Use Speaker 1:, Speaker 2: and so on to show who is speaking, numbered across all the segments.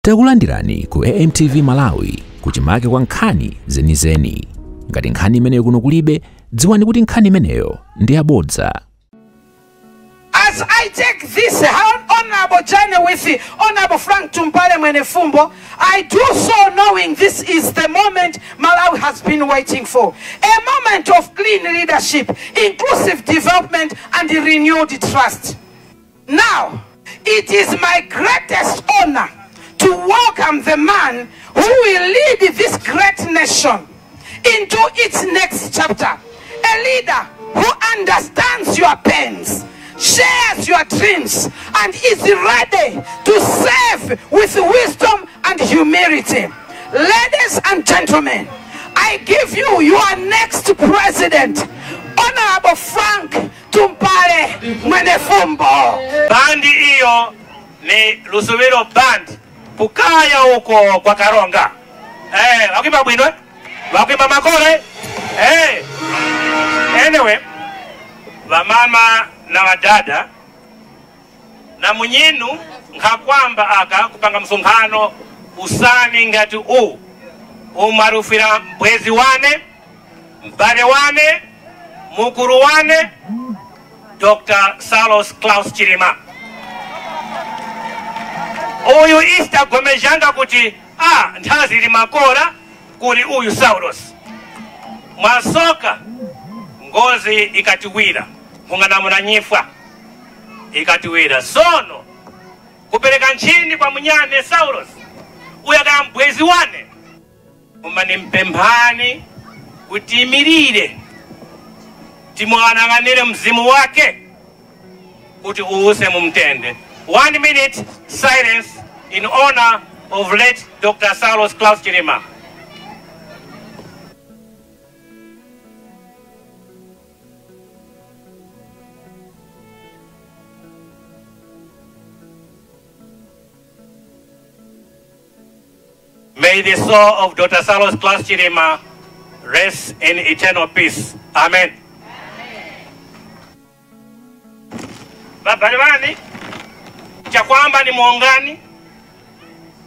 Speaker 1: Takulandirani ku AMTV Malawi kuchimake kwa nkhani zenizeni. Ngati nkhani imeneyo kuno kulibe, dziwani kuti nkhani imeneyo ndi yabodza.
Speaker 2: As I take this honorable journey with Honorable Frank Tumpale Mwenefumbo, I do so knowing this is the moment Malawi has been waiting for. A moment of clean leadership, inclusive development, and renewed trust. Now, it is my greatest honor to welcome the man who will lead this great nation into its next chapter. A leader who understands your pains, shares your dreams, and is ready to serve with wisdom and humility. Ladies and gentlemen, I give you your next president, Honorable Frank Tumpale Mwenefumbo.
Speaker 3: Bandi iyo ni Lusubilo Band kukaya huko kwa Karonga. Wakuimba bwino, wakuimba makore. Anyway, wamama na wadada na munyinu nkakwamba aka kupanga msonkhano usani ngati u umarufira mbwezi wane mbale wane mukuru wane Dr. Saulos Klaus Chilima. Uyu Easter gomejanga kuti nthazi ili makora kuli uyu Saulos mwasoka ngozi ikatiwira munganamuna nyifwa ikatiwira sono kupereka nchini kwa munyane Saulos uyu akaya mbwezi wane umani mpemphani kuti imirire timwanang'anire mzimu wake kuti uuse mumtende. 1 minute silence in honor of late Dr. Saulos Klaus Chilima. May the soul of Dr. Saulos Klaus Chilima rest in eternal peace. Amen. Babalewani cha kwamba ni muongani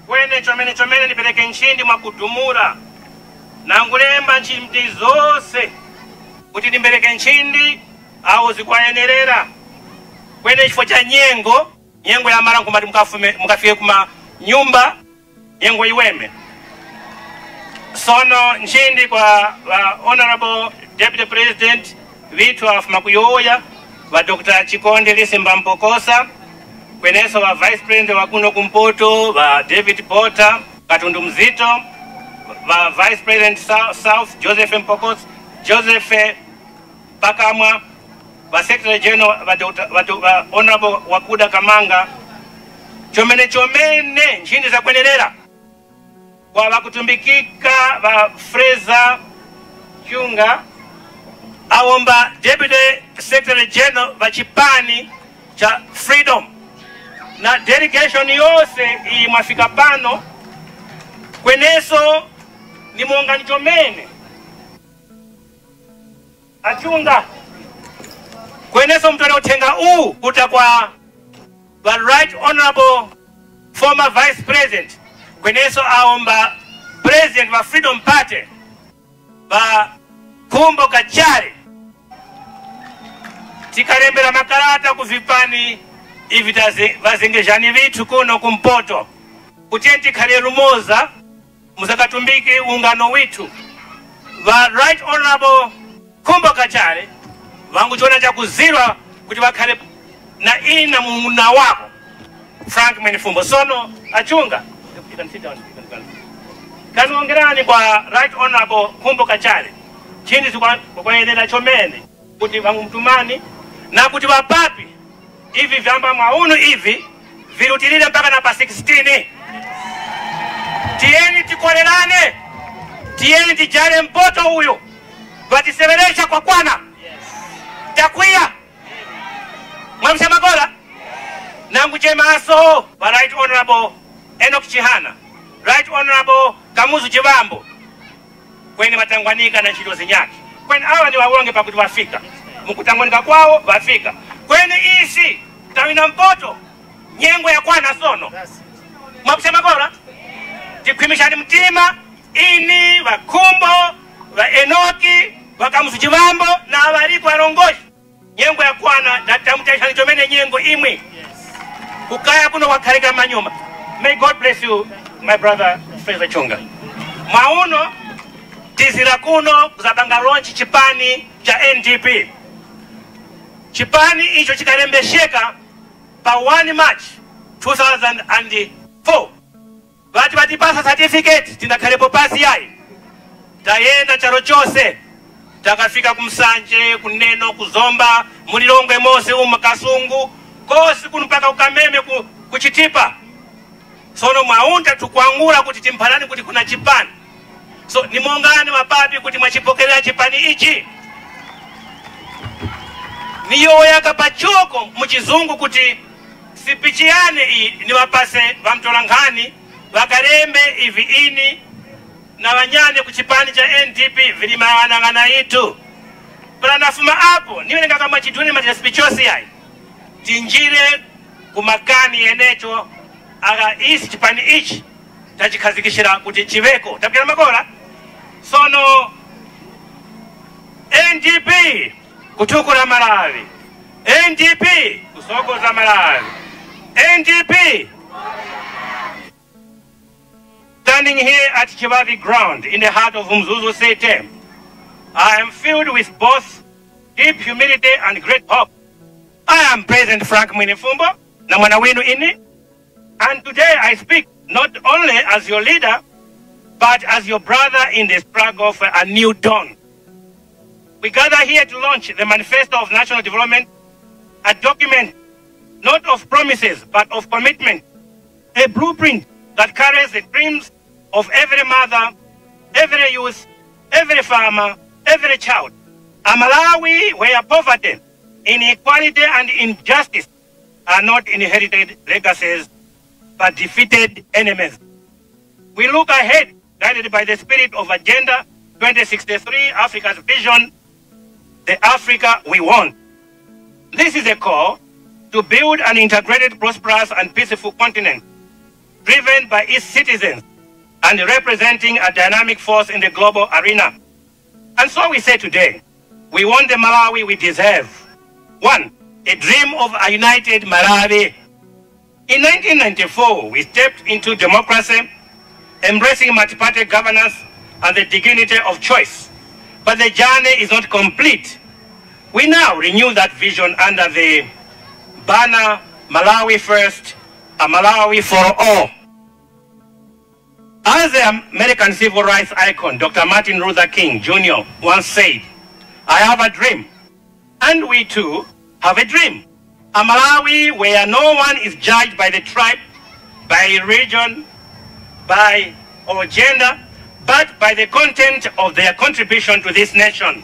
Speaker 3: kwene chomene chomene nipeleke nchindi mwakudumura na ngulemba nchindi zose kuti nimbeleke nchindi au zikwaenerera kwene chifo cha nyengo nyengo ya mara nkumati mukafike kuma nyumba nyengo iweme. Sono nchindi kwa Honorable Deputy President vitu wa Makuyoya wa Dr. Chikondi Lisimba Mpokosa, kweneso wa Vice President wa kuno kumpoto wa David Porter Katundu Mzito, wa Vice President South Joseph Mpokosa, Joseph Pakamwa, wa Secretary General wa Honorable Wakuda Kamanga. Chomene chomene nchini za kwenerera kwa wakutumbikika wa Fraser Chunga awomba Deputy Secretary General wa chipani cha Freedom na delegation yose iyi mwafika pano kweneso ni muungani chomene achunga kweneso mtole uthenga uu kuta kwa the Right Honorable former Vice President kweneso aomba President wa Freedom Party wa Khumbo Kachali. Tikalembera makarata kuvipani ivi vazengejani vitu kuno kumpoto kuti tikhale lumoza muzakatumbike ungano witu. Va Right Honorable Khumbo Kachali vangu chona chakuzirwa kuti vakhale na ina muna wako Frank Mwenefumbo. Sono achunga you can sit down, you can. Kanuongerani kwa Right Honorable Khumbo Kachali chini kwa chomene kuti vangu mtumani na kuti wapapi hivi vyamba mwaunu hivi virutilile mpaka na pa 16. Tieni tikolelane, tieni tijale mpoto huyo batisemelesha kwa kwana. Takuya mwamsha makora nangu chema aso wa Right Honorable Enoch Chihana, Right Honorable Kamuzu Chibambo kweni matangwanika na nchilo zinyaki kweni awa ni wawonge pakuti wafika mukutangwanika kwao wafika kweni isi tawina mpoto nyengo ya kwana sono. Mwapusha makora? Tikhwimishani mtima ini vakhumbo va Enoki vakamusu chivambo na valiko alongoshi. Nyengo ya kwana ndatamutashani chomene nyengo imwe. Kukaya kuno wakhalika manyuma. May God bless you, my brother Fraser Chunga. Mwauno tizira kuno kuzabanga launch chipani cha NDP. Chipani icho chikalembesheka pa 1 March 2004. Vati vatipasa certificate tinakhalepo pasi yayi. Tayenda chalo chose. Takafika kumsanje, kuneno, kuzomba, mulilongwe mose umu kasungu, kosi kuno mpaka ukameme kuchitipa. Sono mwaunta tukwangula kuti timphalani kuti kuna chipani. So nimongane mapapi kuti mwachipokelera chipani ichi. Niyoyaka pachoko muchizungu kuti sipichiane iyi niwapase vamtolankhani vakalembe ivi ini na wanyane kuchipani cha NDP vilimawanangana itu. Pala nafuma apo niwe kama chiduni matila sipichosi yayi. Tinjire kumakani yenecho aga isi chipani ichi tachikhazikishira kuti chiveko tapikira makola. Sono NDP kutukula Malawi, NDP kusokoza Malawi, NDP. Standing here at Chibavi ground in the heart of Mzuzu City, I am filled with both deep humility and great hope. I am President Frank Mwenefumbo, na mwana wenu ini, and today I speak not only as your leader, but as your brother in the struggle for a new dawn. We gather here to launch the Manifesto of National Development, a document not of promises, but of commitment, a blueprint that carries the dreams of every mother, every youth, every farmer, every child. A Malawi where poverty, inequality, and injustice are not inherited legacies, but defeated enemies. We look ahead, guided by the spirit of Agenda 2063, Africa's vision, the Africa we want. This is a call to build an integrated, prosperous, and peaceful continent, driven by its citizens and representing a dynamic force in the global arena. And so we say today, we want the Malawi we deserve. 1, a dream of a united Malawi. In 1994, we stepped into democracy, embracing multi-party governance and the dignity of choice. But the journey is not complete. We now renew that vision under the banner Malawi First, a Malawi for all. As the American civil rights icon, Dr. Martin Luther King Jr. once said, I have a dream, and we too have a dream. A Malawi where no one is judged by the tribe, by region, by or gender, but by the content of their contribution to this nation.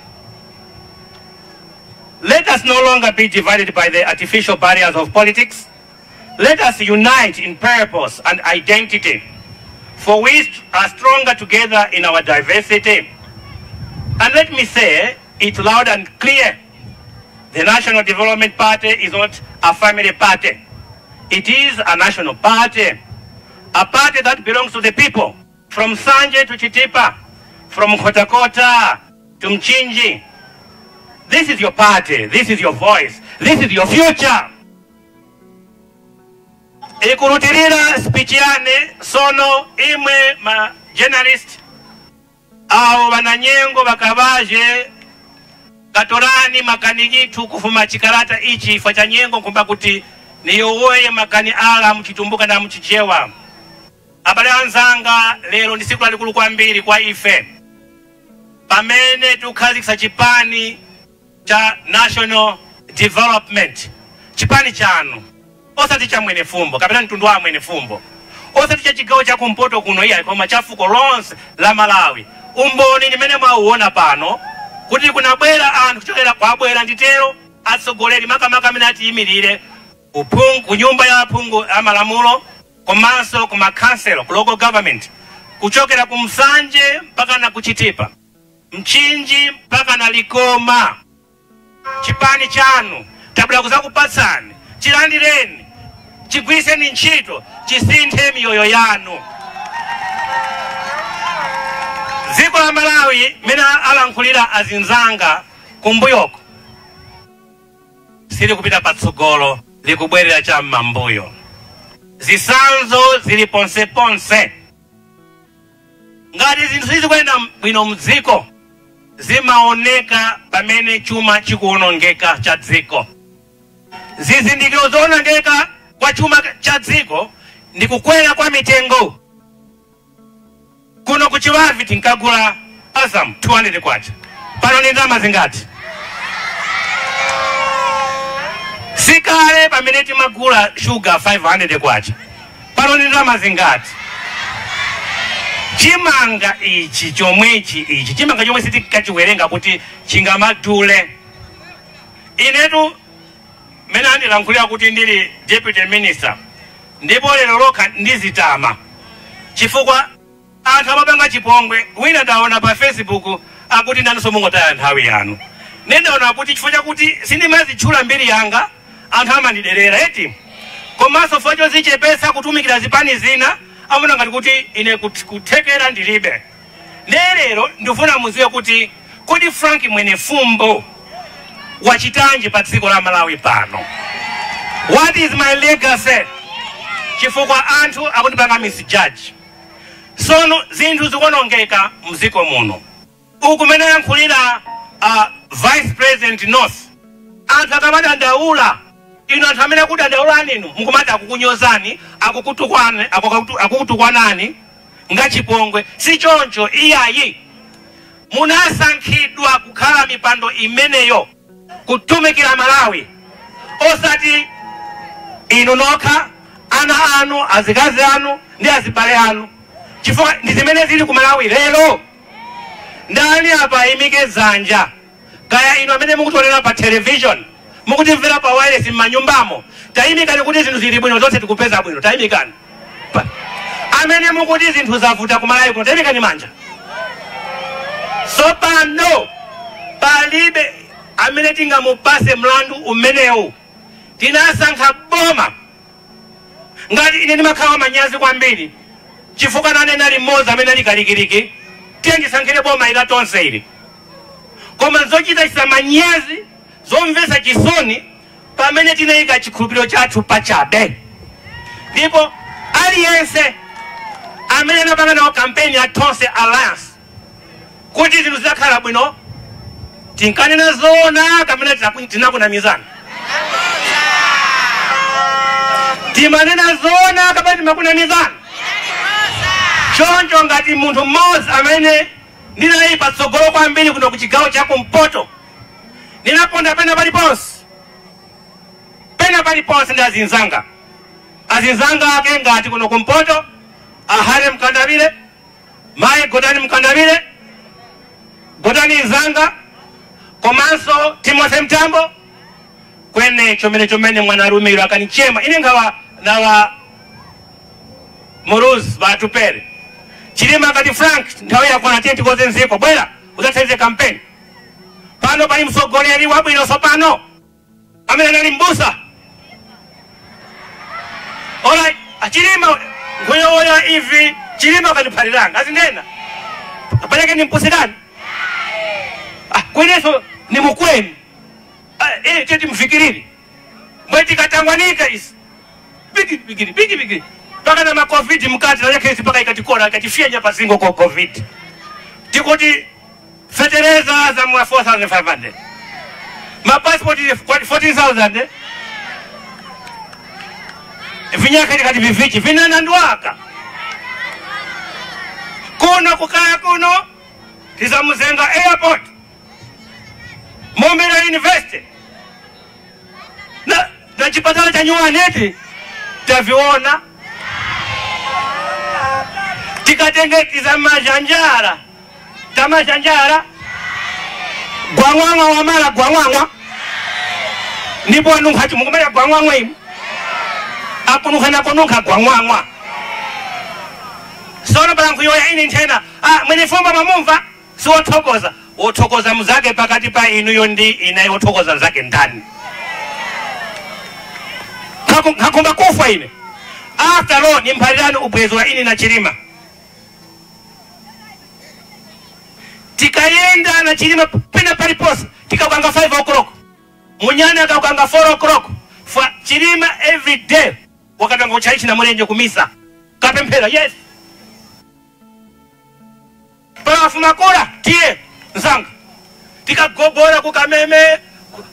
Speaker 3: Let us no longer be divided by the artificial barriers of politics. Let us unite in purpose and identity, for we are stronger together in our diversity. And let me say it loud and clear, the National Development Party is not a family party. It is a national party, a party that belongs to the people, from Sanje to Chitipa, from Kotakota to Mchinji. This is your party, this is your voice, this is your future. Ikurutirira speech yane sono imwe ma journalist awo bananyengo bakabaje katorani makanigitu kufuma chikarata ichi ifa cha nyengo kumba kuti niyowoye makani ala mchitumbuka na mchichewa. Abale anzanga lero ndi siku lalikulu kwambiri kwa ife pamene tukhazikitsa chipani cha National Development, chipani chanu osati cha Mwenefumbo kapena mtundu wa Mwenefumbo, osati cha chigawo cha kumpoto kuno iya koma cha fuko lonse la Malawi. Umboni nimene mwauona pano kuti kunabwera anthu kuchokera kwabwera nditero atsogoleri makamaka amene atiyimirire ku nyumba ya aphungu amalamulo komanso ku makhanselo ku local government, kuchokera ku Msanje mpaka na kuchitipa, Mchinji mpaka na Likoma. Chipani chanu tabula kuzakupatsani, chilandireni, chigwiseni ntchito, chisinthe miyoyo yanu. Dziko la Malawi mene alankhulira azinzanga kumbuyoko sili kupita patsogolo, likubwerera cha m'mambuyo. Zisanzo zili ponseponse. Ngati zinthu sizikuyenda bwino mdziko, zimaoneka pamene chuma chikuwonongeka cha dziko. Zizindikiro zowonongeka kwa chuma cha dziko ndi kukwera kwa mitengo. Kuno ku Chibavi tinkagula Azam 200 kwacha, pano ndi ndalama zingati? Sikale pamene timagula sugar 500 kwacha, pano ndi ndalama zingati? Chimanga ichi chomwechi ichi chimanga chomwe sitikachiwerenga kuti chingamadule. Inetu mene andilankhulira kuti ndili deputy minister, ndipo lero lokha ndizitama chifukwa anthu amapanga chipongwe. Wina ndaona pa Facebook akuti nanso mungotaya nthawi yanu. Nendaona kuti chifukwa chakuti sindimazitchula mbiri yanga anthu amandiderera eti, komanso chifukwa chozichepetsa kutumikira zipani zina amaona ngati kuti ine kuthekera ndilibe. Lero ndifuna muziwe kuti kodi Frank Mwenefumbo wachitanji pa dziko la Malawi pano? What is my legacy? Chifukwa anthu akundipanga misjudge. Sono zinthu zikuonongeka mdziko muno. Uku mene yankhulira Vice President North, anthu akamadandaula, inu anthu amene akudandaulani inu mukumati akukunyozani, akukutukwanani ngachipongwe. Si choncho iyayi. Munasankhidwa kukhala mipando imeneyo kutumikira Malawi, osati inu nokha, ana anu, azikazi anu ndi azibale anu, chifukwa ndi zimene zili ku Malawi lero. Ndani apa ayimike dzanja? Kaya inu amene mukutionera pa television, mukutimvera pa wireless m'manyumbamo, tayimikani kuti zinthu zili bwino, zonse tikupeza bwino. Tayimikani. Amene mukuti zinthu zavuta ku Malawi kuno, tayimikani manja. Sopano palibe amene tingamupase mlandu umenewu. Tinasankha boma. Ngati ine ndimakhala manyazi kwambiri chifukwa nane nali mmodzi amene ali kalikiliki, tiye ndisankhire boma ila tonse ili. Koma zochita chisamanyazi, zomvetsa chisoni, pamene tinayika chikhulupiriro chathu pachabe. Ndipo aliyense amene anapanga nawo kampeni ya Tonse Alliance kuti zinthu zidzakhala bwino, tinkanena zoona kapena tinakunamizana? Timanena zoona kapena timakunamizana? Choncho ngati munthu mmodzi amene ndinali patsogolo kwambiri kuno ku chigawo cha kumpoto, ndinaponda pena paliponse, pena paliponse ndi azinzanga, azinzanga ake ngati kuno kumpoto, Ahare Mkandawire, Mayi Godani Mkandawire, Godani Nzanga, komanso Timothy Mtambo, kwene chomene chomene mwanarume ilo akanichema ine ngawa nawa Muluzi batupere Chilima akati Frank nthawi yakwana tiye tikoze nziko, bwera udzathandize campaign. Pano pali mtsogoleri wabwino sopano amene anali mbusa. Alright, achilima nkhuyoya ivi Chilima akatiphaliranga azindena apaleke ni mpusikani. Kweneso ni mukweni. Tiye timfikirire mbwe tikatangwanika isi bigi bigi bigi bigi paka na ma COVID mkati na kesi paka ikatikora ikatifyenya pazingo kwa COVID. Tikuti fetereza za mwa 4500, ma passport 14,000, vinyaka tikati vivichi vinanandwaka kuno kukaya kuno tizamuzenga airport, Mombera University na chipatala cha Nyuwaneti taviona. Tikatenge tizamajanjara tamajanjara gwangwangwa wamala gwangwangwa ndipo anunkha chimukumaya gwangwangwa imu akununkha nakununkha gwangwangwa. Sono balankuyoya ini nthena Mwenefumbo mamumva si wothokoza, wothokoza mzake pakati pa inuyo ndi ine, wothokoza mzake ndani? Nkakumba kufa ine. After all ni mphalirani ubwezo wa ini na Chilima. Tikayenda na Chilima pena paliposa tikakanga 5 o'clock. Munyana akakanga 4 o'clock. For Chilima every day wakatanga kuchaichi na mulenje kumisa. Kapemphera, yes. Palafu makora tiye nzanga. Tikagobora kukameme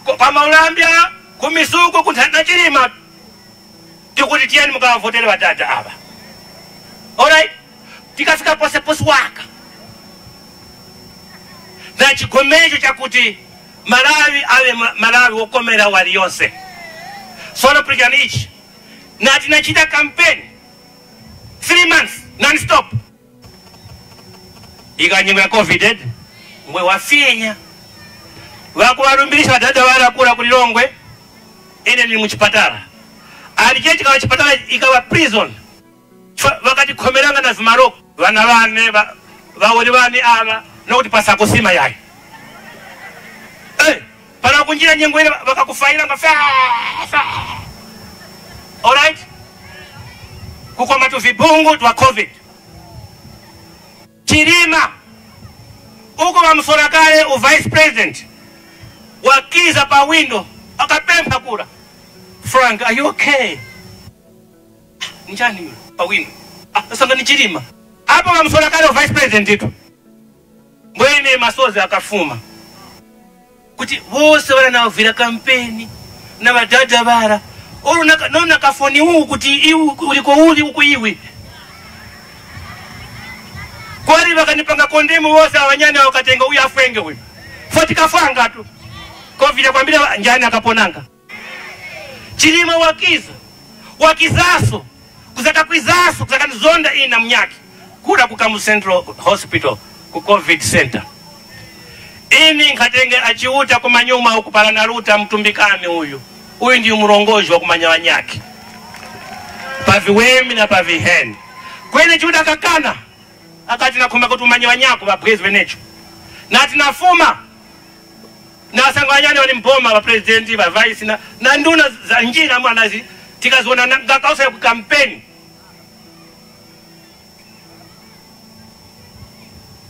Speaker 3: kwa maulambya kumisuko kuntana Chilima. Tikuti tiyeni mukavotere badada aba. Alright? Tikafika pose pose waka. Na chikomejo chakuti Malawi awe Malawi wokomera wali yonse. Sono prikanichi. Na tinachita campaign 3 months non-stop. Ikanyimwa ya COVID mwe wafinya. Wakuwarumbirisha wadada wala kula kulilongwe. Ene ni muchipatala. Alijechi kawa chipatala ikawa prison. Wakati komeranga na vimaroko. Wana wane, wawoli wane ama. Nokuti pasa kusima yai. Para kunjira nyengo ile wakakufaila nga fa fa. Alright? Kukoma tu vibungu twa COVID. Chilima uko wa msorakale u vice president wakiza pa window akapempa kura. Frank, are you okay? Njani yule pa window. Ah, sanga ni Chilima. Hapo wa msorakale u vice president itu. Mbwene masozi akafuma. Kuti wose wala na vira kampeni na badada bara. Uru nona kafoni huu kuti iwu uliko uli uku iwi. Kwari wakanipanga kondemu wose awanyane wakatenga uyu afwenge huyu. Foti kafanga tu. Covid akwambia njani akaponanga. Chilima wakiza. Wakizaso. Kuzaka kwizaso, kuzaka nzonda ina mnyaki. Kula kukamu Central Hospital ku COVID Center. Ini nkatenge achiuta kumanyuma huku palanaruta mtumbikame huyu. Huyu ndiyo mrongozi wa kumanya wanyaki. Paviwemi na paviheni. Kwene chiuta kakana. Akati nakumba kutumanya wanyako wa bwezi wenecho. Na tinafuma. Na sangwanyane wali mpoma wa presidenti, wa vice na nduna za njira mwa nazi. Tikaziona na ngakausa ya kampeni.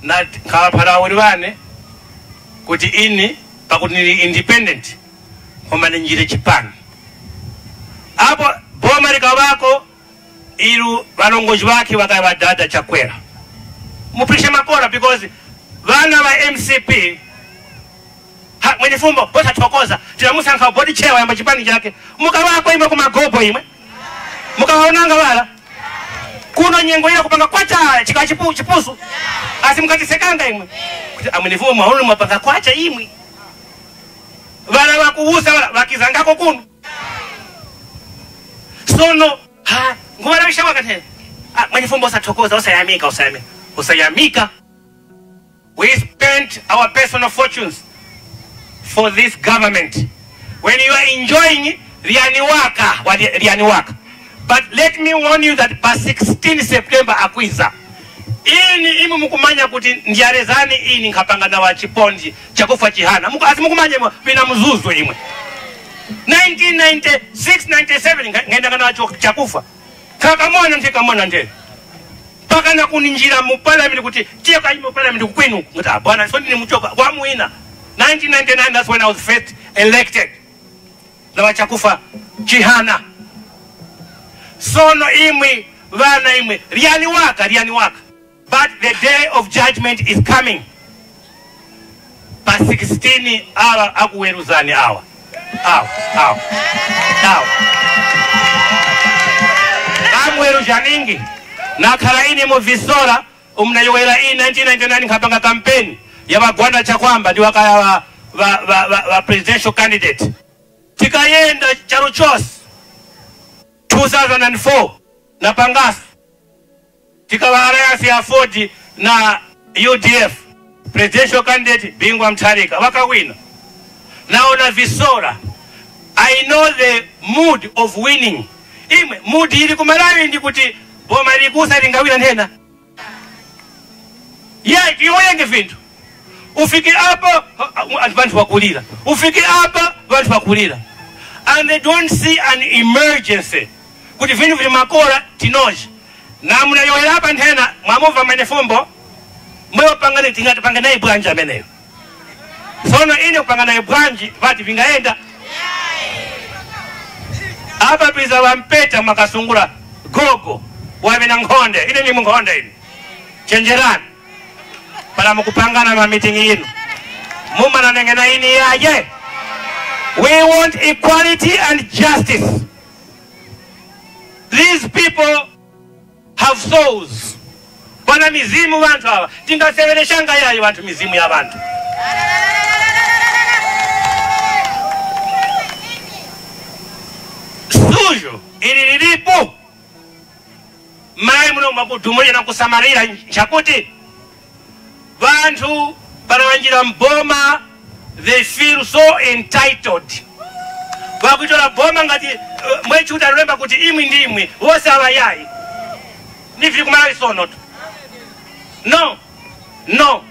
Speaker 3: Na kawapara wane kuti ini pakuti nili independent koma njire chipani. Apo boma likawako ilu valongozi wake wakaiwa dada Chakwera. Mupishe makora because vana wa MCP ha, mwenye fumbo bosa tukoza tinamusanka body chair yamba chipani chake mukawako imwe kumagobo imwe mukawaonanga wala kuno nyengo ile kupanga kwacha chika chipusu asimukatisekanga imwe kuti amwene fumbo mwaone mwapanga kwacha imwe wala wakuusa wala wakizangako kuno sono ha ngoma bisha wakati ah mwenye fumbo osatokoza osayamika osayamika osayamika. We spent our personal fortunes for this government. When you are enjoying rianiwaka rianiwaka. But let me warn you that by 16 September akwiza. Ini imu mukumanya kuti ndiarezani ini nkapanga na wachipondi chakufa chihana. Asimukumanya imwe vina mzuzu imwe. 1996 97 ngenda kana chakufa. Kakamona nte kamona nte. Paka na kuninjira mu parliament kuti tiye kwa mu parliament kwinu kuti bwana so ndini muchoka kwa muina. 1999 that's when I was first elected. Na wachakufa chihana. Sono imwe vana imwe rianiwaka rianiwaka. But the day of judgment is coming. Pa 16 awa akuweruzani awa. Awa, awa. Awa. Amwerujaningi. Na khala ini muvisora umnayowera ini 1999 nkapanga campaign ya bagwanda chakwamba ndi wakaya wa presidential candidate. Tikayenda charo chose 2004 na Pangasi. Tikawa alliance ya Ford na UDF presidential candidate Bingwa Mutharika wakawina. Naona visora. I know the mood of winning. Imwe mood ili kumalawi ndi kuti boma likusa lingawina nena. Yeah, tiyoyenge vintu. Ufike hapa vantu wakulira. Ufike hapa vantu wakulira. And they don't see an emergency. Kuti vintu vili makora tinoje. Na mnayoela hapa ntena mwamuva mwenefumbo Mwe wapangane tingati panganaye bwanji ameneyo. Sono ine kupanganaye bwanji vati vingaenda. Apa piza wampeta makasungura gogo wamena nkhonde ine ni munkhonde ine. Chenjerani. Pala mukupangana ma meeting inu. Muma nengena ini yaye. We want equality and justice. These people have souls. Bana mizimu bantu aba. Tingasewereshanga yayi bantu mizimu ya bantu. Sujo ililipo. Mai muno makudumulira na kusamarira chakuti bantu banawanjira mboma, they feel so entitled. Bakuitola boma ngati mwechuta rulemba kuti imwi ndi imwi wose abayai. Nivili kumala isono tu. No, no,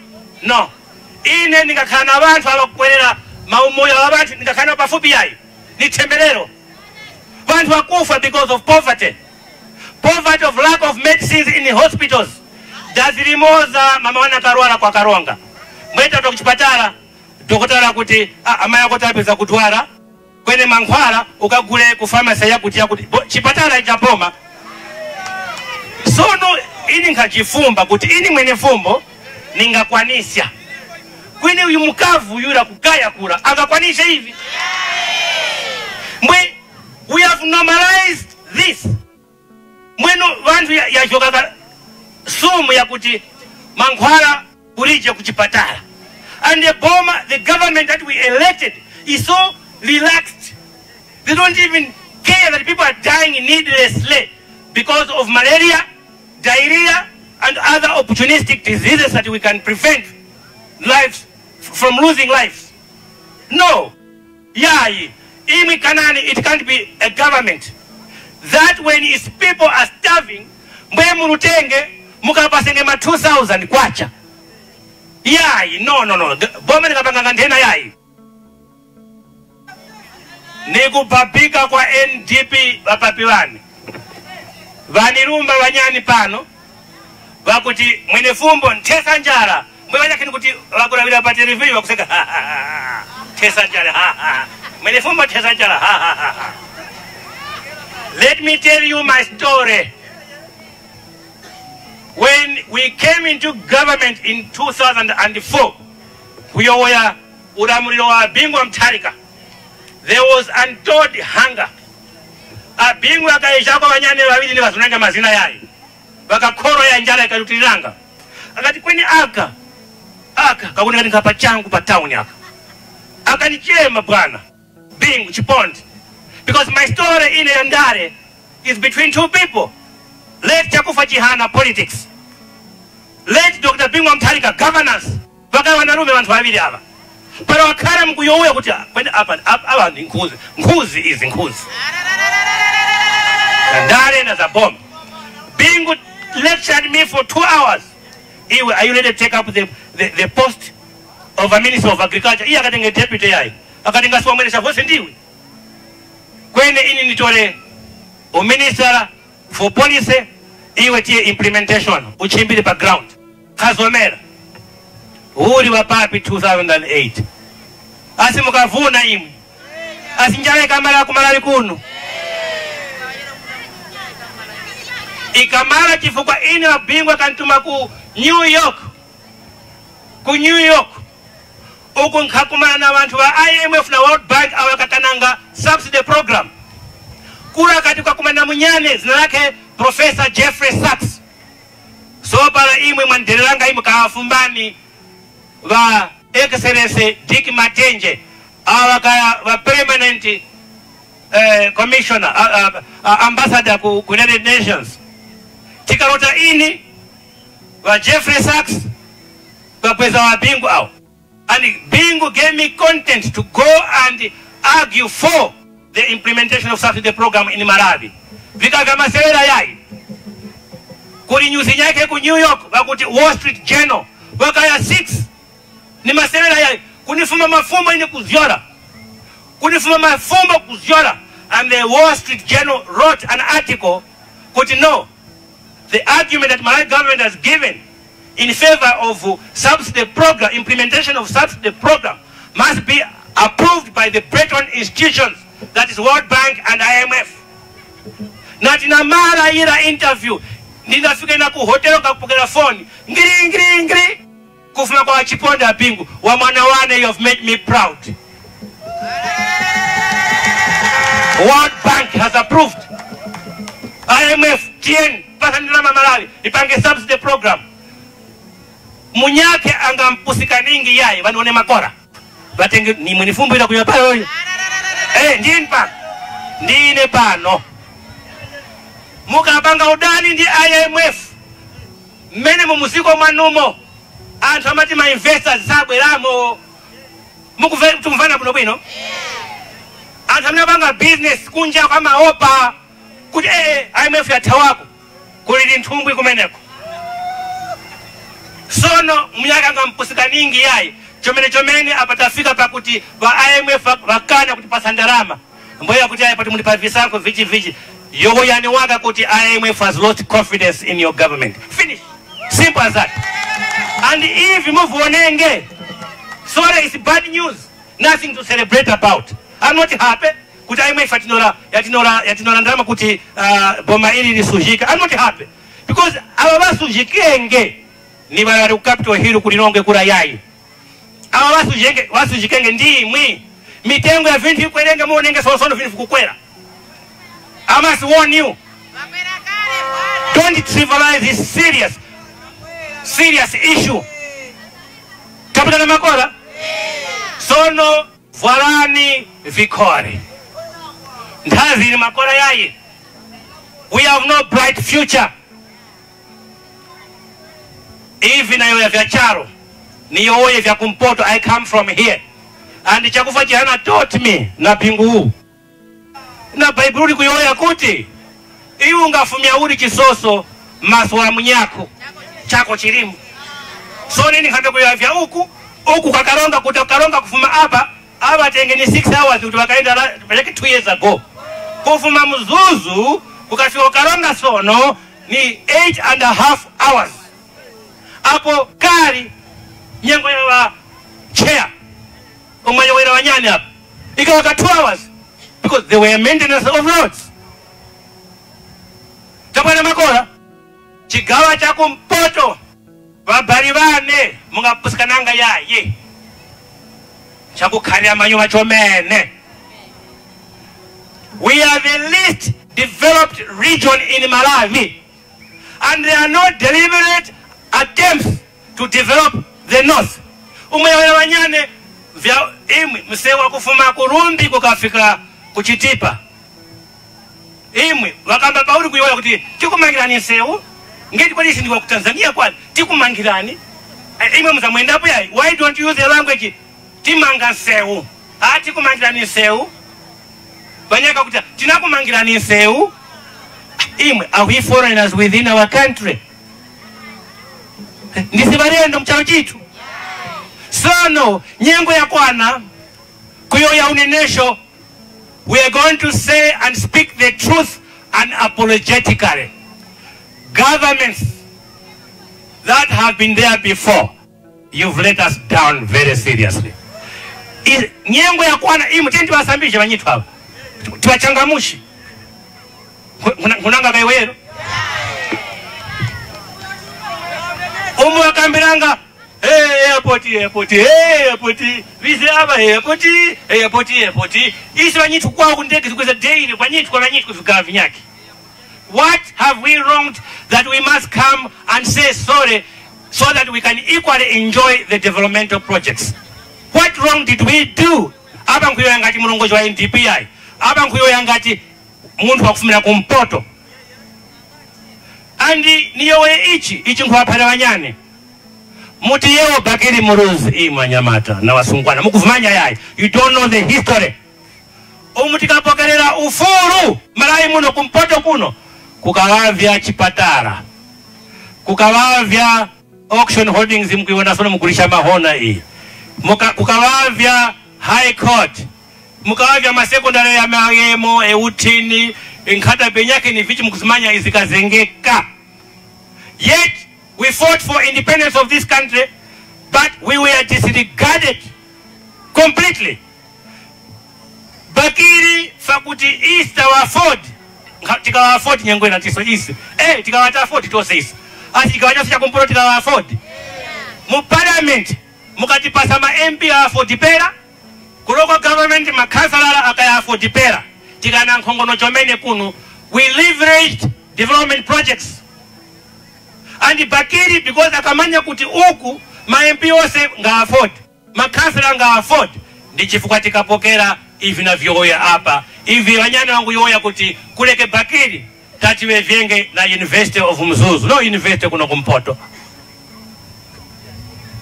Speaker 3: no. Ine ndingakhala na bantu abakwerera maumoyo wa bantu ndingakhala pafupi yayi. Ni temberero. Bantu wakufa because of poverty. Poverty of lack of medicines in the hospitals. Dazilimoza mama wana karwara kwa karonga. Mweta to kuchipatala, dokotala kuti amaya kotapeza kutwara. Kwene mankhwala ukagule ku pharmacy yakuti yakuti chipatala ichapoma. Sono ini nkachifumba kuti ini mwene fumbo ningakwanisha. Kwene uyu mukavu yura kukaya kula angakwanisha hivi. Mwe we have normalized this. Mweno vantu yajoka sumu yakuti mankhwala kulije kuchipatala. And the bomber, the government that we elected is so relaxed. They don't even care that people are dying needlessly because of malaria, diarrhea, and other opportunistic diseases that we can prevent lives from losing lives. No. Yayi, imi kanani, it can't be a government that when its people are starving, mwe murutenge mukapasenge ma 2000 kwacha. Yayi, no, no, no. Boma nikapanga ndena yayi. Nikupapika kwa NDP wapapiwani. Vanirumba wanyani pano wakuti mwene fumbo ntesa njala. Mwe wanyakini kuti wakulavira pa television wakuseka ha ha ha. Ntesa njala ha ha. Mwene fumbo ntesa njala ha ha ha. Let me tell you my story. When we came into government in 2004, kuyoya ulamuliro wa Bingu wa Mutharika, there was untold hunger. Abingu akaisha kwa wanyane wawili ni wasunanga mazina yayi. Wakakoro ya njala ikalutilanga. Akati kweni aka kakuni katika pa changu pa town aka. Akanichema bwana. Bingu Chipondi. Because my story in Yandare is between two people. Let Chakufa Chihana politics. Let Dr. Bingu wa Mutharika governance. Wakawa narume wantu wawili hapa. Pero wakara mkuyowe kuti kwenda hapa hapa ni nkuzi. Nkuzi is nkuzi. Ndare na za bomb. Bingu lectured me for 2 hours. Are you ready to take up the post of a minister of agriculture? Iye akatenga deputy yayi. Akatenga siwa mwene shavose ndiwe. Kwene ini nitore o minister for policy iwe tie implementation uchimbile background. Kazomera. Uli wa papi 2008. Asi mukavuna imwe. Asi njale kamala kumalali kuno. Ikamala chifukwa ine wabingwa kantuma ku New York. Ku New York. Uku nkhakumana na wanthu wa IMF na World Bank awakakananga subsidy program. Kula kati kwa kumana munyane zina lake Professor Jeffrey Sachs. So pala imwe mwandelanga imwe kawafumbani wa Excellency Dick Matenje awakaya wa permanent commissioner ambassador ku United Nations. Tikarota ini wa Jeffrey Sachs wapweza wa Bingu ao. And Bingu gave me content to go and argue for the implementation of subsidy program in Malawi. Vika masewera yai. Kuli news yake ku New York wakuti Wall Street Journal wakaya 6 ni masewera yai kunifuma mafumo ine kuziora. Kunifuma mafumo kuziora. And the Wall Street Journal wrote an article kuti no, the argument that Malawi government has given in favor of subsidy program, implementation of subsidy program must be approved by the Bretton institutions, that is World Bank and IMF. Natinamara ira interview, ndinafika na ku hotel kakupokera phone, ngiri ngiri ngiri, kufuma kwa Chiponda Bingu, wa mwana wane, you have made me proud. World Bank has approved. IMF, TN, Pasanilama Malawi, ipange subsidy program. Munyake angampusika ningi yai, wanione makora. Batenge ni mwenifumbi ila kuya pale. Ndini pa. Ndine pano. Mukapanga udani ndi IMF. Mene mumuziko mwanumo. Anthu amati ma investors zabweramo. Mukumvana bwino bwino? Anthu amene apanga business kunja kwa maopa. Kuti IMF yathawako. Kuli nthumbwi kumeneko. Sono mnyaka ngampusika ningi yayi. Chomene chomene apatafika pakuti va IMF vakana kuti pasandarama. Mboya kuti ayi pati muli pa visanko vichi vichi. Yogo yani waka kuti IMF has lost confidence in your government. Finish. Simple as that. And if you move onenge, sorry, it's bad news. Nothing to celebrate about. I'm not happy. Kuti IMF yatinora ndalama kuti boma ili lisujika. I'm not happy. Because aba basujikenge ni bali ku Capital Hill kulilonge kula yayi. Aba basujikenge ndimwi. Mitengo ya vintu ikwerenge muonenge sosono vintu kukwera. I must warn you. Don't trivialize this serious issue. Kapitana makora. Sono valani vikore. Ndazi ni makora yayi. We have no bright future. Ivi na yoya vya charo. Ni yoye vya kumpoto. I come from here. And chakufa jana taught me na pingu. Na Bible kuyoya kuti iwe ungafumia uri chisoso maswa munyako chako chirimu. So nini kambe kuyoya vya huku huku kakaronga kutokaronga kufuma hapa hapa tenge ni 6 hours kuti wakaenda like 2 years ago. Kufuma Mzuzu kukafika Karonga sono ni 8.5 hours. Hapo kari nyengo ya chair umanya wera wanyani hapa ikawaka 2 hours. Because they were maintenance of roads. Tabwana makora chigawa cha kumpoto babali bane mungapusikananga yaye chakukhalira manyuma chomene. We are the least developed region in Malawi, and there are no deliberate attempts to develop the north. Umwe wanyane vya imwe msewa kufuma kurumbi kukafika kuchitipa. Imwe wakamba pauli kuyoya kuti tikumangirani nsewu ngeti kwali sindikwa ku Tanzania kwali tikumangirani imwe muzamwendapo yayi. Why don't you use the language timanga nsewu? Ah, tikumangirani nsewu banyaka kuti tinakumangirani nsewu. Imwe, are we foreigners within our country? Ndisibarendo mchalo chitu. Sono nyengo ya kwana kuyoya unenesho. We are going to say and speak the truth unapologetically. Governments that have been there before, you've let us down very seriously. Nyengo ya kwana imu tenti wasambishe banyitu hapa. Tuwachangamushi. Kunanga kaiwero. Umu wakambiranga hey, airport, airport, hey, airport. Vise hapa airport, airport, airport. Isi wanyitu kwa kundeke tukweza daily, wanyitu kwa wanyitu kufika vinyaki. What have we wronged that we must come and say sorry so that we can equally enjoy the developmental projects? What wrong did we do? Aba nkuyo ngati mulongozi wa NDPI. Aba nkuyo ngati muntu wakufumira kumpoto. Andi niyowe ichi, ichi nkuwaphala wanyane. Muti yewo Bakili Muluzi imwanyamata na wasungwana mukuvumanya yayi. You don't know the history. Umutikapokelera ufuru Malawi muno kumpoto kuno kukawavya chipatara, kukawavya Auction Holdings mkuiona sono mukulisha mahona hii, kukawavya High Court, mukawavya masekondari ya Mayemo Eutini Nkhata penyake ni vichi mukuzimanya izikazengeka. Yet We fought for independence of this country, but we were disregarded completely. Bakili fakuti East our afford tikawa afford nyengo ina tiso East tikawa ta afford tose East asi tikawa cha kumpoto tikawa afford mu parliament mukatipasa ma MP afford pera ku local government makhansala akaya afford pera tikana nkhongono chomene kuno. We leveraged development projects and Bakili because akamanya kuti uku ma MP ose nga afford makhansala nga afford ndi chifukwa tikapokera ivi na vyoya apa ivi wanyana wangu yoya kuti kuleke Bakili tatiwe vyenge na University of Mzuzu no university kuno kumpoto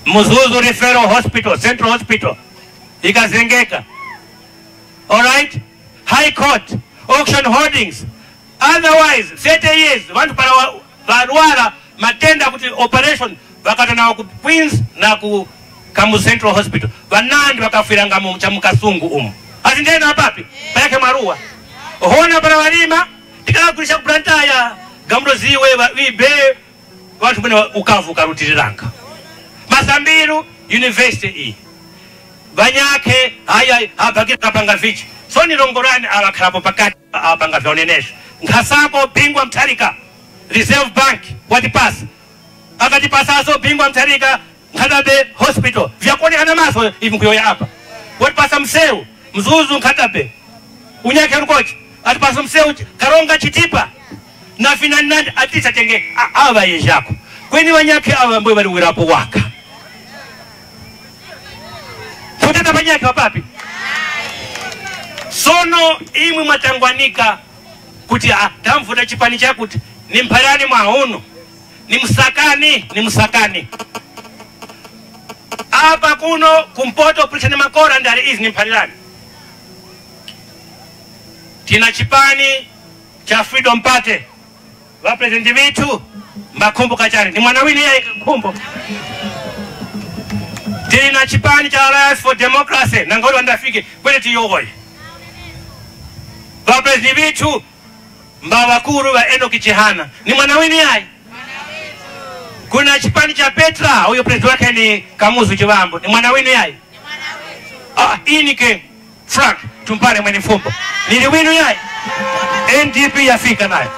Speaker 3: Mzuzu Referral Hospital Central Hospital ikazengeka. All right, High Court, auction holdings. Otherwise 30 years vantu para varwara matenda kuti operation vakatana ku Queens na ku Kamu Central Hospital vanandi vakafiranga mu chamukasungu umu asi ndena apapi payake maruwa hona para walima tikakulisha kuplantaya gamulo ziwe vibe vantu bene ukavu karutiriranga Masambiru University iyi vanyake haya abakira kapanga vichi so ni rongorani abakhalapo pakati abanga vyonenesha Nkhasako Bingwa Mutharika Reserve Bank watipasa akatipasaso Bingwa Mutharika Nkhatabe Hospital vyakuonekana maso ivi nkuyoya apa watipasa mseu Mzuzu Nkhatabe unyake rukochi atipasa mseu Karonga Chitipa na finanandi atisa tenge ava yejako kweni wanyake ava mbwe bali wirapo waka tutata banyake wapapi sono imwe mwatangwanika kuti tamvuta chipani chakuti ni mphalani mwa uno ni msakani ni msakani apa kuno kumpoto pulishani makora ndali izi ni mphalani tina chipani cha Freedom Party wa president vitu makumbu kachani ni mwana wini yeye kumbo tina chipani cha Alliance for Democracy na ngoli wandafike kwele tiyogoye wa president vitu mbawakuru wa Enoki Chihana ni mwana wini yeye. Kuna chipani cha Petra huyo president wake ni Kamuzu Chibambo ni mwana wini yeye. Inike Frank Tumpale Mwenefumbo nili winu yeye. NDP yafika nayo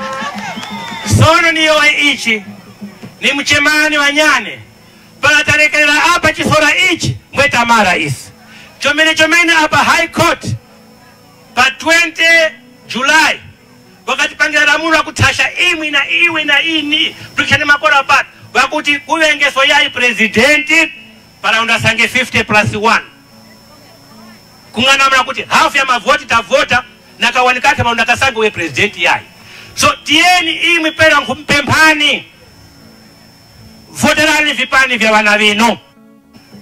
Speaker 3: sono niyo ichi ni mchemani wanyane pala hapa chisora ichi mweta mara isi chomene chomene hapa High Court pa 20 July wakati pangira lamulo kutasha imwi na iwe na ini plikishane makora pat wakuti kuwengeso yai presidenti para undasange 50+1 kunganamla kuti half ya mavoti tavota na kawanikake maundakasange uwe presidenti yai. So tieni imwi pera nkumpemphani voterani vipani vya wana vino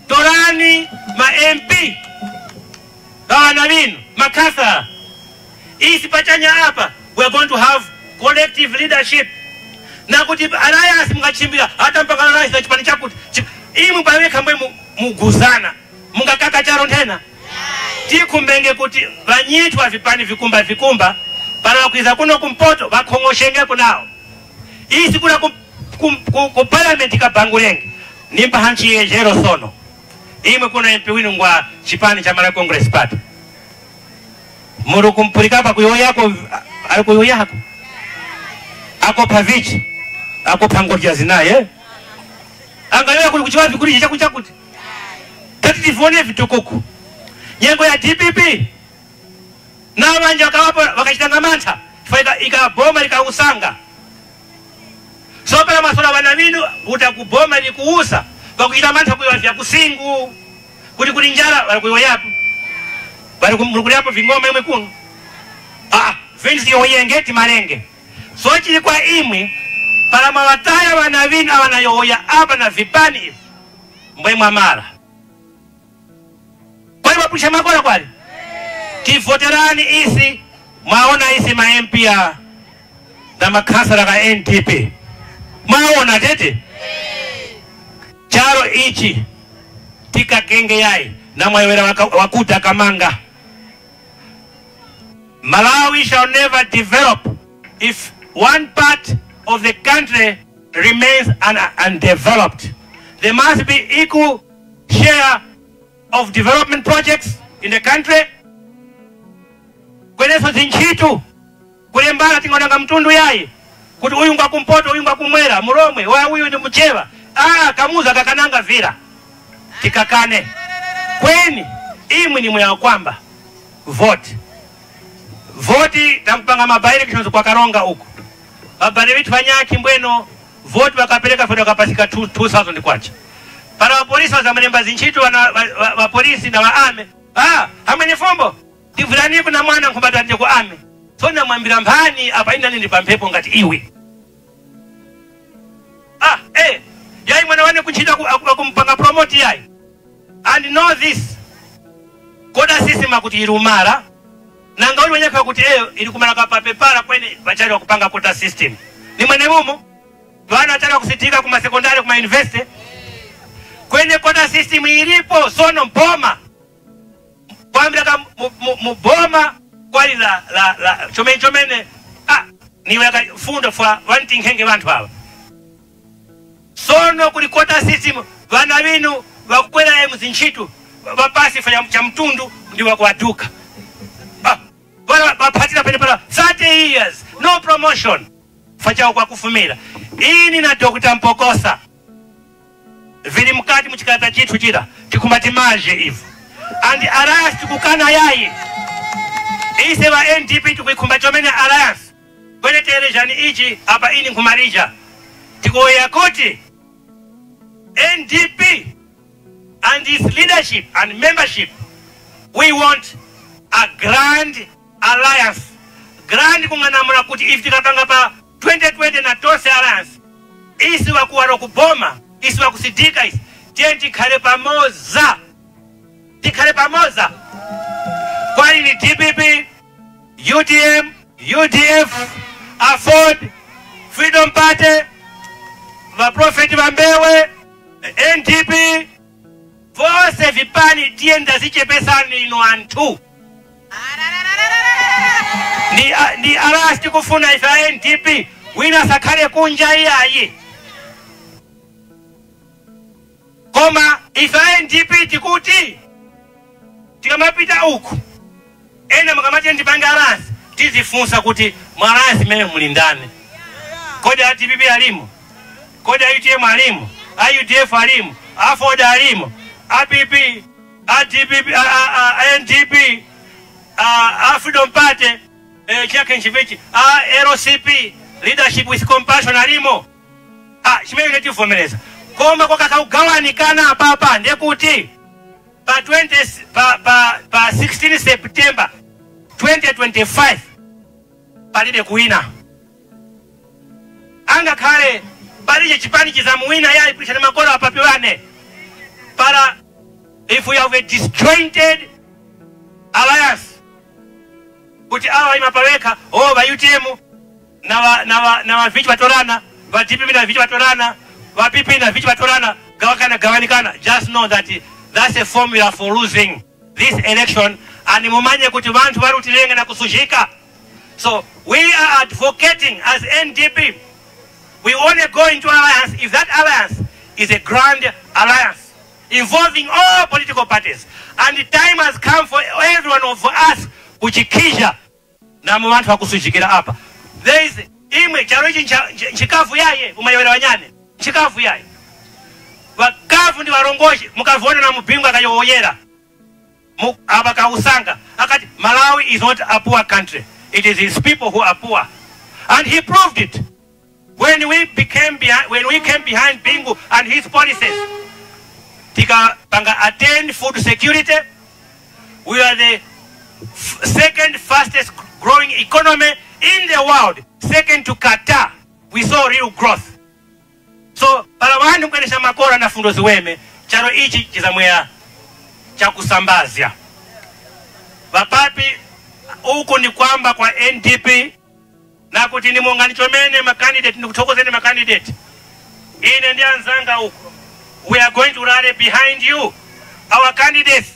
Speaker 3: torani ma MP wana vino makasa isi pachanya hapa we are going to have collective leadership na kuti alliance mungachimbira hata mpaka alliance na chipani chakuti imwe paweka mbwe muguzana mungakaka charo ntena tikumbenge kuti vanyitwa vipani vikumba vikumba para kuiza kuno kumpoto vakhongoshengepo nawo isi kuna ku parliament kabangulenge nimpa hanchi yejero sono imwe kuna MP winu ngwa chipani cha Malawi Congress Party muru kumpulika pa kuyoyako ali kuyoyako ako pavichi ako pangorja zinaye angalia kuli kuchiwapi kuli chaku chakuti tati tivone vitukuku nyengo ya DPP na wanja wakawapo wakachitanga mantha faika ikaboma likausanga so pala masola wanaminu utakuboma likuusa wakuchita mantha kuiwa kusingu kuli kuli njala wali kuyoyapo wali kumrukuliapo vingoma imwe kuno vinsi yoyenge timalenge so chili kwa imwe pala mawataya wanavinu awanayoya apa na vipani ivi mbwe mwamara kwali wapulisha makola kwali tivoterani isi mwaona isi ma MP na makhansala ka NDP mwaona tete charo ichi tikakenge yai na mwayewera wakuta kamanga. Malawi shall never develop if one part of the country remains undeveloped. There must be equal share of development projects in the country. Kweneso zintchito kulembala tingonanga mtundu yayi kuti uyu ngwa kumpoto, uyu ngwa kumwera, mulomwe wa uyu ndi muchewa. Kamuza kakananga vira tikakane kweni imwe ni mwe kwamba vote voti tampanga ma by-elections kwa Karonga uku abale bitu banyaki mbweno voti bakapeleka foto kapasika 2000 kwacha para wa polisi wazamalemba zinchito wa polisi na wa ame hamwe fombo tivulani kuna mwana nkumbata nje ku ame so namwambira mphani apa ina nini pampepo ngati iwe yai mwana wane kunchita kumpanga promote yai. And know this koda sisi makuti irumara nanga uli wenyeka kuti eyo ilikumara kwa papepara kwene bachali wakupanga quota system ni mwene mumo bana achali wakusitika kuma sekondari kuma university kwene quota system ilipo sono mpoma kwambira ka muboma kwali la la chomene chomene niweka fundo for wanting henge bantu hawa sono kuli quota system vana binu wakwera mzinchitu bapasi fanya cha mtundu ndi wakuaduka bwana bapatira pene pala 30 years no promotion facha kwa kufumira ini na Dr. Mpokosa vili mkati mchikata chitu chira tikumatimaje ivu and alliance tukukana yayi ise wa NDP tukuikumba chomene alliance kwene terejani ichi apa ini nkumarija tikoya kuti NDP and its leadership and membership, we want a grand alliance. Grand kunganamula kuti if tikapanga pa 2020 na Tonse Alliance isi wakuwalo kuboma isi wakusidika isi tiye tikhale pamoza tikhale pamoza kwali ni DPP, UTM, UDF, AFORD, Freedom Party, vaprofeti vambewe, NDP, vose vipani tiye ndazichepesani ino anthu ni alliance tikufuna ife a NDP wina sakhale kunja iyayi koma ife a NDP tikuti tikamapita uku ena mukamati ndipange alliance tizifunsa kuti mu alliance imene muli ndani kodi a DPP alimo kodi a UTM alimo a UDF alimo a AFORD alimo a PP a DPP a NDP a Freedom Party chake nchivichi a LCP Leadership with Compassion alimo chimene tivomereza koma kwa kakaugawanikana apapa ndekuti pa 20 pa 16 September 2025 palibe kuwina anga khale palije chipani chizamuwina yayi pulishana makolo apapiwane para if we have a disjointed alliance kuti awa imapaweka ba UTM na vichi batorana ba DPP na vichi batorana ba PP na vichi batorana gawakana gawanikana, just know that that's a formula for losing this election and mumanye kuti bantu barutilenga na kusujika. So we are advocating as NDP we only go into alliance if that alliance is a grand alliance involving all political parties, and the time has come for everyone of us kuchikisha na mubantu wakusujikira apa. There is imwe charo ichi nchikavu yaye umayewera wanyane nchikavu yaye wakavu ndi warongoshi mukavuona na mubingwa akayoyera aba kausanga akati Malawi is not a poor country, it is his people who are poor, and he proved it when we became behind, when we came behind Bingu and his policies. Tika panga attain food security, we are the second fastest growing economy in the world, second to Qatar. We saw real growth. So pala wandu kwenesha makora na fundo ziweme charo ichi chizamwea cha kusambazia vapapi huku ni kwamba kwa NDP na kuti ni muunganichomene makandidate nikutokozeni makandidate ine ndi anzanga huku, we are going to rally behind you our candidates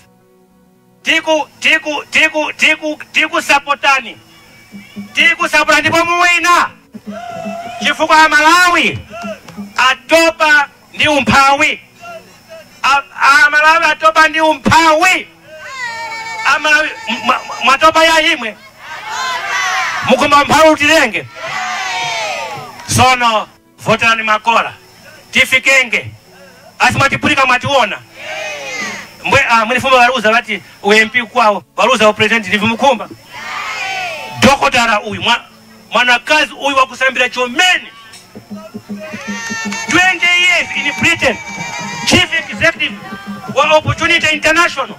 Speaker 3: tiku tiku tiku tiku tiku sapotani tiku sapotani ndipo muwina chifukwa Malawi Atopa ndi umphawi. Amalawi atopa ndi umphawi. Amalawi mwatopa ya imwe. Mukoma umphawi utilenge. Sono voterani Makola. Tifikenge. Asimatipulika mwationa. Mbwe mwinifumo waruza vati UMP kwao waruza president ndivumukumba. Dokotara uyu mwanakazi uyu wakusambira chomene. 20 years in Britain, chief executive wa Opportunity International.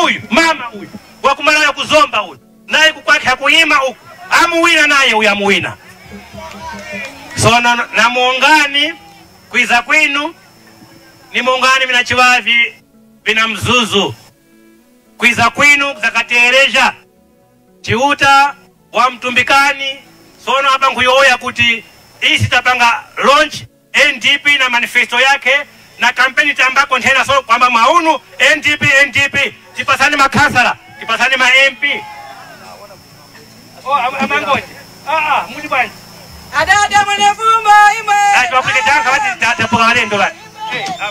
Speaker 3: Uyu mama uyu wakumalayo kuzomba uyu naye kukwake hakuyima uku amuwina naye uyu amuwina. So na muungani kwiza kwinu ni muungani mina Chivavi vina Mzuzu kwiza kwinu zakatereja Chiuta wa Mtumbikani. Sono hapa nkuyoya kuti isi tapanga launch NDP na manifesto yake na kampeni tamba container so kwamba maunu NDP NDP tipasani makansala tipasani ma MP. Oh amangoje muli bwanji
Speaker 2: adada Mwenefumbo imwe
Speaker 3: acho tanka bati tatapoka walendo bati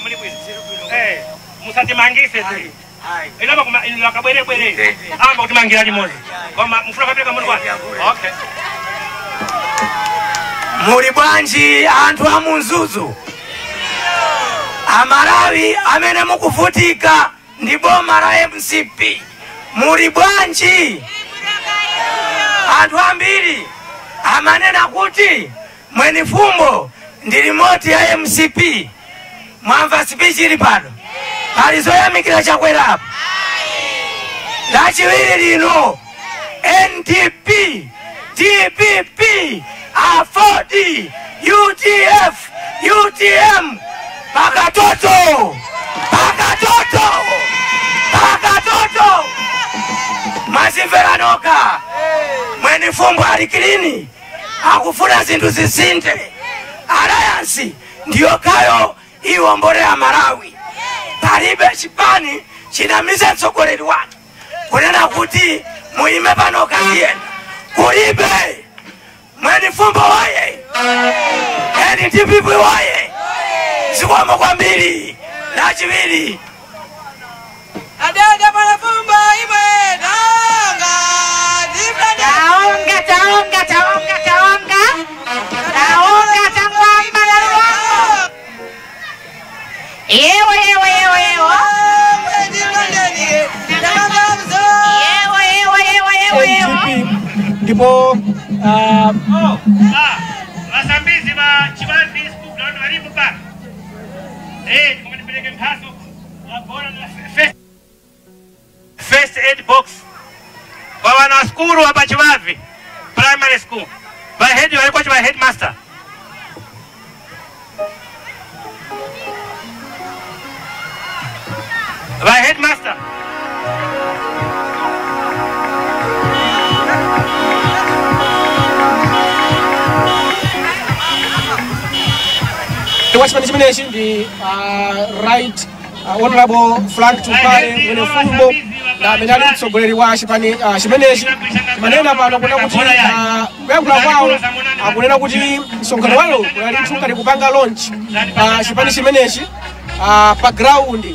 Speaker 3: muli bwino musatimangise tu ilama kuma inakabwere bwere amba kutimangira limozi kwamba mfuna kapeka muli bwanji. Okay.
Speaker 4: Muli bwanji anthu a Mzuzu. Amalawi amene mukuvutika ndi boma la MCP. Muli bwanji anthu ambiri amanena kuti Mwenefumbo ndi limoti ya MCP. Mwamva speech ili pano palizoyamikira Chakwera. Lachiwiri lino NDP, DPP, A4D, UTF, UTM, pakatoto, pakatoto, pakatoto. Mazimveranoka, Mwenefumbo alikilini, akufuna zinthu zisinthe. Alliance ndiyo kayo iwombolera Malawi. Palibe chipani chinamize mtsogoleri wake kunena kuti muime pano kaziyenda. Kulibe. Mwenefumbo waye, NDP waye, zikomo kwambiri. Lachiwiri
Speaker 2: adada Mwenefumbo imwe taonga
Speaker 5: taonga taonga taonga taonga taonga tangwamba la ruwango. Ewo ewo ewo ewo ewo ewo ewo ewo ewo
Speaker 6: ndipo
Speaker 3: vasambizi va Chivavi school ground varipo pa tikomandipeleke mphaso ya bora na first aid box kwa wana skulu hapa Chivavi primary school. Va head walikuwa chiva headmaster. Va headmaster.
Speaker 6: Wachipani chimenechi ndi right honorable Frank Tumpale Mwenefumbo amene ali mtsogoleri wa chipani chimenechi. Manena pano kuna kuti kuyankhula kwawo akunena kuti msonkhano walo unali mthu kupanga launch chipani chimenechi pa ground,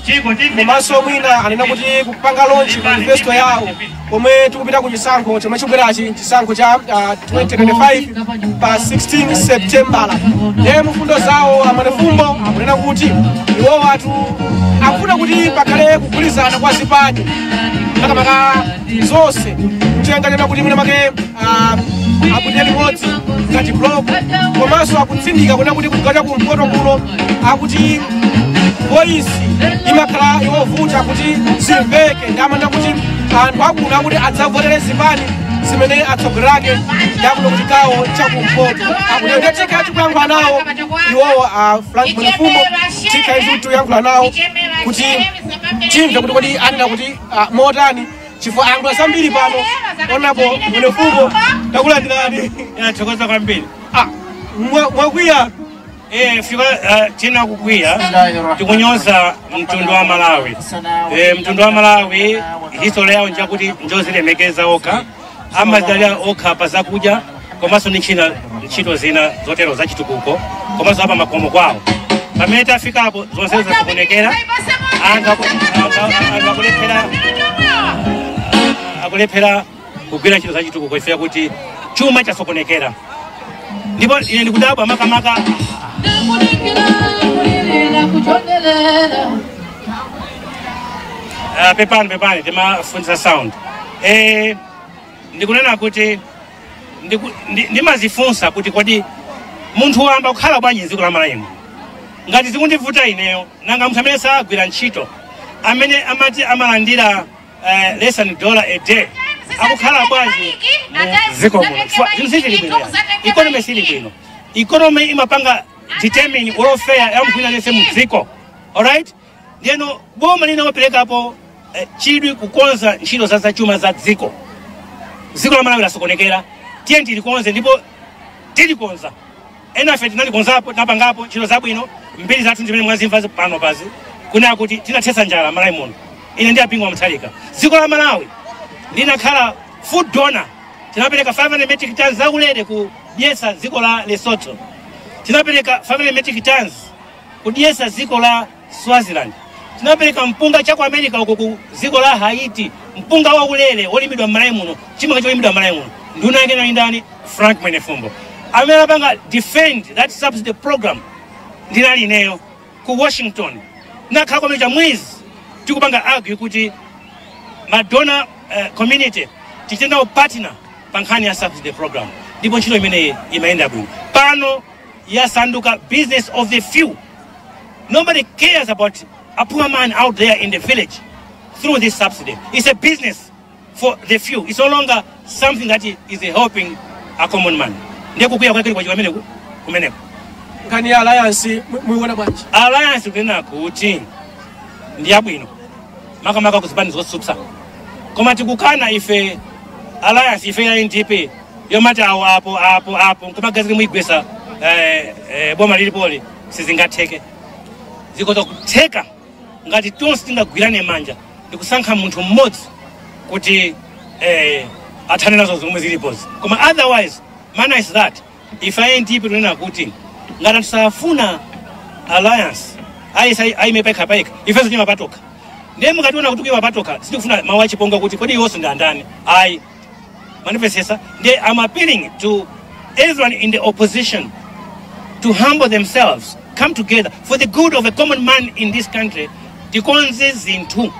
Speaker 6: komanso mwina anena kuti kupanga launch manifesto yawo pomwe tikupita ku chisankho chomwe chikubwerachi, chisankho cha 2025 pa 16 September. Ndiye mfundo zawo Mwenefumbo akunena kuti iwo watu akufuna kuti pakhale kugwirizana kwa zipani makamaka zonse mchenga kuti mwina make akudya limodzi ngati block, komanso akutsindika kuna kuti kugacha kumpoto kuno akuti voice imakhala yovuta kuti zimveke, ndamanda kuti anthu akuna kuti adzavotere zipani zimene atsogolerake ndakuno kuti gawo chakumpoto. Akuti tikha tikuyankhula nawo iwowo Frank Mwenefumbo, tikha izu tikuyankhula nawo kuti timve kuti kodi anena kuti motani chifukwa ayankhula zambiri pano. Onapo Mwenefumbo takulandirani.
Speaker 3: Thokoza kwambiri.
Speaker 6: Mwakwiya
Speaker 3: fika china kukwiya tikunyoza mtundu wa Malawi. Mtundu wa Malawi history yawo njakuti njozilemekeza okha, amazalira okha pa zakudya, Komanso ndi ntchito zina zotero zachitukuko komanso apa makomo kwawo. Pamene tafikapo zonsezo zasokonekera, anthu akulephera kugwira ntchito zachitukuko ife kuti chuma chasokonekera. Ndipo ine ndikudabwa makamaka pepani timafunza sound. Ndikunena kuti ndimazifunsa kuti kodi munthu wamba kukhala bwanji dziko la Malawi ngati zikundivuta ineyo, nanga munthu amene sagwira ntchito amene amati amalandira less than $1 a day akukhala bwanji dziko muno? Zinthu sizili bwino, economy sili bwino. Economy imapanga determine welfare ya munthu aliyense mu dziko. Alright, ndiyeno boma lina waperekapo chidwi kukonza ntchito za zachuma za dziko. Dziko la Malawi lasokonekera, tiye tilikonze, ndipo tilikonza. Ena afe tinalikonzapo, tinapangapo ntchito zabwino mbiri zathu zimene mwazimva pano pazi kunena kuti tinathetsa njala Malawi muno. Ine ndi apingo wa Mutharika. Dziko la Malawi linakhala food donor, tinapereka 500 metric tons zaulere kudyetsa dziko la Lesotho, tinapereka 500 metric tons kudyetsa dziko la Swaziland, tinapereka mpunga cha ku America uko ku dziko la Haiti, mpunga waulere wolimidwa m'Malawi muno, chimanga cholimidwa m'Malawi muno. Nduna yake nali ndani? Frank Mwenefumbo. Amene apanga defend that subsidy program ndinali ineyo ku Washington. Nakhala kwameja mwezi tikupanga argue kuti ma donor community tichitendawo partner pa nkhani ya subsidy program, ndipo ntchito imeneyi imayenda bwino. Pano yasanduka business of the few. Nobody cares about a poor man out there in the village through this subsidy. It's a business for the few. It's no longer something that is helping a common man. Ndiye kukwiya kwake kwa kumeneko kumeneko.
Speaker 6: Nkhani ya alliance muiona bwanji?
Speaker 3: Alliance kunena kuti ndi yabwino makamaka kuzipani zotsutsa, koma tikukana ife alliance ife ya NDP yomati awo apo apo apo nkumagazire muigwesa boma lilipoli, sizingatheke. Zikhoza kutheka ngati tonse tingagwirane manja ndikusankha munthu mmodzi kuti athane nazo zomwe zilipozi. Koma otherwise manner is that ife a NDP tunena kuti ngati anthu safuna alliance ayime pekha pekha, ifenso tiima patokha. Ndiye mukationa kuti kuima patokha sitikufuna mawu achiponga kuti kodi iwonso ndi andani, ayi manifestesa. Ndiye I'm appealing to everyone in the opposition to humble themselves, come together for the good of a common man in this country, tikonze zinthu.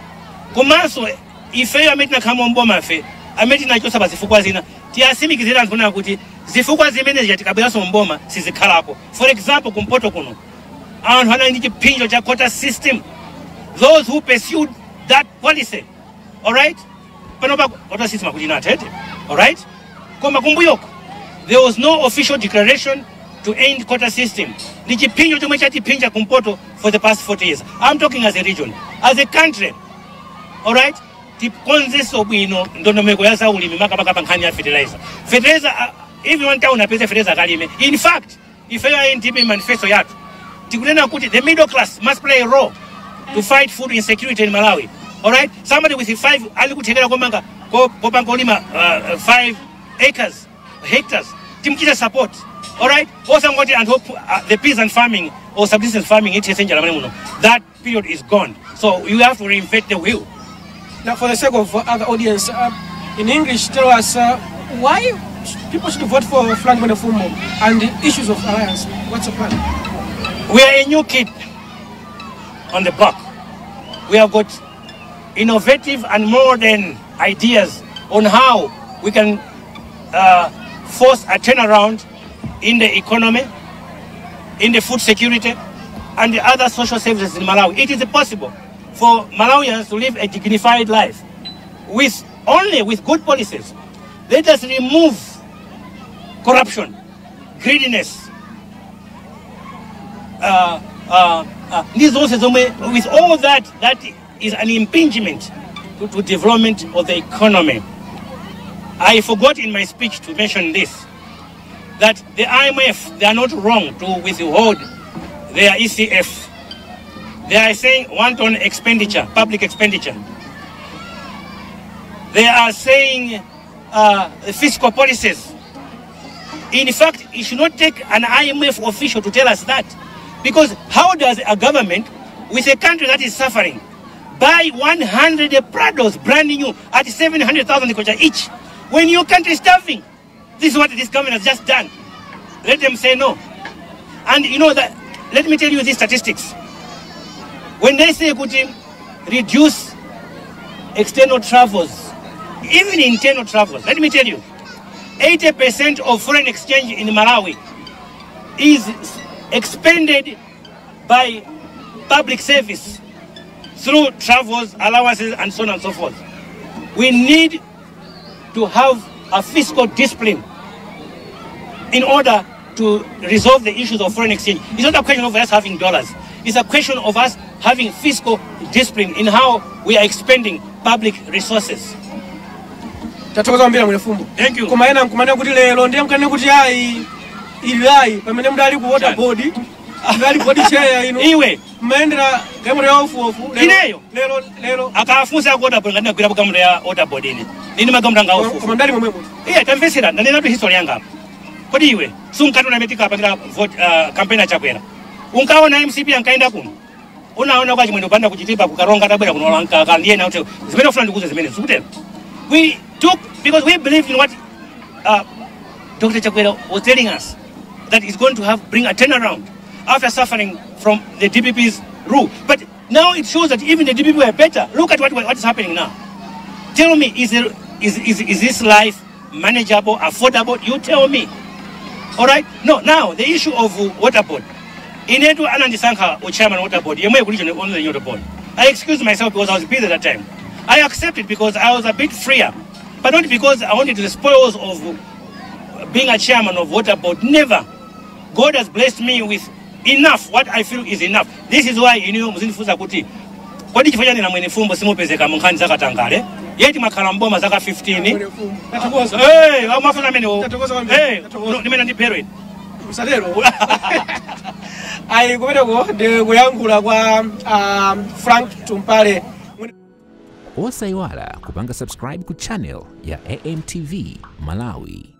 Speaker 3: Komanso ifeyo amene tinakhala mboma ife amene tinachotsa pa zifukwa zina, tiyasimikizira anthu kunena kuti zifukwa zimene zija tikabweranso mboma sizikhalapo. For example, kumpoto kuno anthu anali ndi chipsinjo cha quota system. Those who pursued that policy, alright, panopa quota system akuti inatete, alright, koma kumbuyoko there was no official declaration to end quota system. Ndi chipsinjo chomwe chatipsinja kumpoto for the past 40 years. I'm talking as a region, as a country, alright. Tikonzenso bwino ndondomeko ya zaulimi makamaka pa nkhani ya fertilizer. Fertilizer, even one town apeze fertilizer akalime. In fact, ifeyo ya NDP manifesto yathu tikunena kuti the middle class must play a role to fight food insecurity in Malawi. Alright, somebody with 5 ali kuthekera komanga kopanga olima 5 acres hectares timchite support. Alright, osangoti anthu the peasant farming or subsistence farming ithetse njala mane muno. That period is gone, so you have to reinvent the wheel.
Speaker 6: Now, for the sake of other audience, in English, tell us why people should vote for Frank Mwenefumbo and the issues of alliance. What's the plan?
Speaker 3: We are a new kid on the block. We have got innovative and modern ideas on how we can force a turnaround in the economy, in the food security, and the other social services in Malawi. It is possible for Malawians to live a dignified life with only with good policies. Let us remove corruption, greediness, these also with all that, that is an impingement to development of the economy. I forgot in my speech to mention this, that the IMF, they are not wrong to withhold their ECF. They are saying wanton expenditure, public expenditure. They are saying fiscal policies. In fact, it should not take an IMF official to tell us that. Because how does a government with a country that is suffering buy 100 Prados brand new at 700,000 kwacha each when your country is starving? This is what this government has just done. Let them say no. And you know that, let me tell you these statistics. When they say kuti reduce external travels, even internal travels, let me tell you, 80% of foreign exchange in Malawi is expended by public service through travels, allowances, and so on and so forth. We need to have a fiscal discipline in order to resolve the issues of foreign exchange. It's not a question of us having dollars. It's a question of us having fiscal discipline in how we are expending public resources.
Speaker 6: Tathokoza kwambiri, Mwenefumbo.
Speaker 3: Thank you.
Speaker 6: Koma ena nkumanena kuti lero ndiye mkanene kuti ayi, ili ayi, pamene mudali ku water board, mudali board chair inu.
Speaker 3: Iwe.
Speaker 6: Mmayendera galimoto ya ofuofu.
Speaker 3: Ineyo?
Speaker 6: Lero, lero.
Speaker 3: Akafunsa ku water board ngati ndagwira galimoto ya water board ine. Nini magalimoto anga ofuofu.
Speaker 6: Koma mdali momwemo.
Speaker 3: Iye, tamvesera, ndanena tu history yanga apa. Kodi iwe sunkatona metika apangira vote campaign achakwera? Unkaona MCP ankaenda kuno? Unaona kwa Chimwendo Banda kuchitipa kukaronga tabwera kuno lanka ndiye na kuti zimene ufuna ndikuze zimene zikutero. We took because we believed in what Dr. Chakwera was telling us, that he's going to have bring a turnaround after suffering from the DPP's rule. But now it shows that even the DPP were better. Look at what is happening now. Tell me, is this life manageable, affordable? You tell me. All right? No, now, the issue of water board. Inetu anandisankha chairman water board. Yemwe kulicho on the water board. I excused myself because I was busy at that time. I accepted because I was a bit freer, but not because I wanted the spoils of being a chairman of water board. Never. God has blessed me with enough, what I feel is enough. This is why inu muzindifunsa kuti kodi chifukwa chani na Mwenefumbo simupezeka mu nkhani zakatangale, yeti mwakhala mboma zaka 15?
Speaker 6: Tathokoza.
Speaker 3: Eh, amafuna amene.
Speaker 6: Tathokoza kwambiri.
Speaker 3: Eh,
Speaker 6: Tathokoza.
Speaker 3: no, ndimene ndipherwe.
Speaker 6: Msatero ayi, kumeneko ndi kuyankhula kwa Frank Tumpale.
Speaker 1: Osayiwala kupanga subscribe ku channel ya AMTV Malawi.